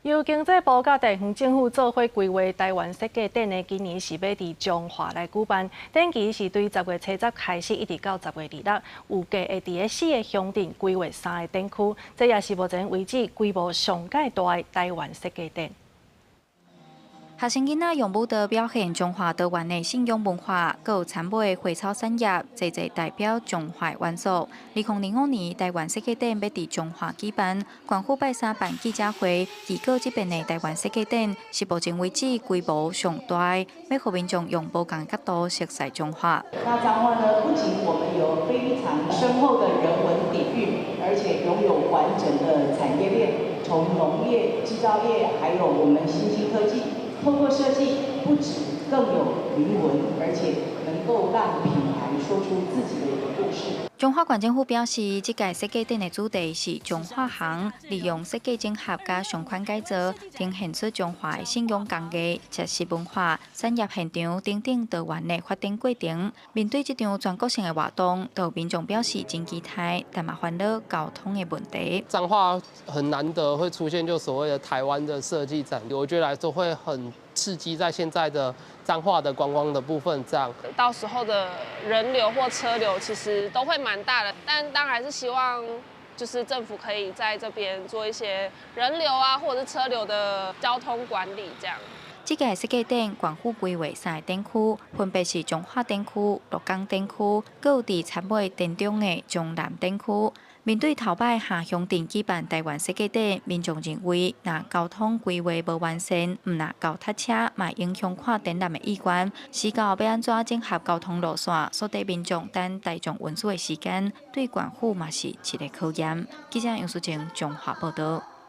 由經濟部佮地方政府做伙規劃台灣設計展呢，今年是欲佇彰化來舉辦，展期是對10月初十開始，一直到10月26，預計會佇咧四个鄉鎮規劃三个展區，這也是目前為止規模上蓋大的台灣設計展。學生囡仔用舞蹈表現彰化多元的信仰文化，閣有參尾花草產業，濟濟代表彰化元素。2025年台灣設計展欲佇彰化舉辦，縣府拜三辦記者會，預告這遍的台灣設計展是目前為止規模上大的，欲予民眾用無仝角度熟悉彰化。那彰化呢，不僅我們有非常深厚的人文底蘊，而且擁有完整的產業鏈，從農業、製造業，還有我們新興科技。透過設計，不止更有靈魂，而且能夠讓品牌說出自己的一個故事。彰化縣政府表示，這屆設計展的主題是彰化行，利用設計整合佮商圈改造，呈現出彰化的信仰工藝、食食文化、產業現場等等多元的發展過程。面對這場全國性的活動，都有民眾表示真期待，但嘛煩惱交通的問題。彰化很難得會出現就所謂的台灣的設計展，我覺得來說會很刺激在現在的彰化的觀光的部分，這樣到時候的人流或車流其實都會蠻大的，但當然還是希望就是政府可以在這邊做一些人流啊，或者是車流的交通管理，這樣。這屆設計展，縣府規劃三个展區，分別是彰化展區、鹿港展區，閣有佇田尾田中的彰南展區。面對頭擺下鄉鎮舉辦台灣設計展，民眾認為，若交通規劃無完善，毋若厚塞車，嘛影響看展覽的意願。思考欲按怎整合交通路線，縮短民眾等大眾運輸的時間，對縣府嘛是一个考驗。記者楊淑靜彰化報導。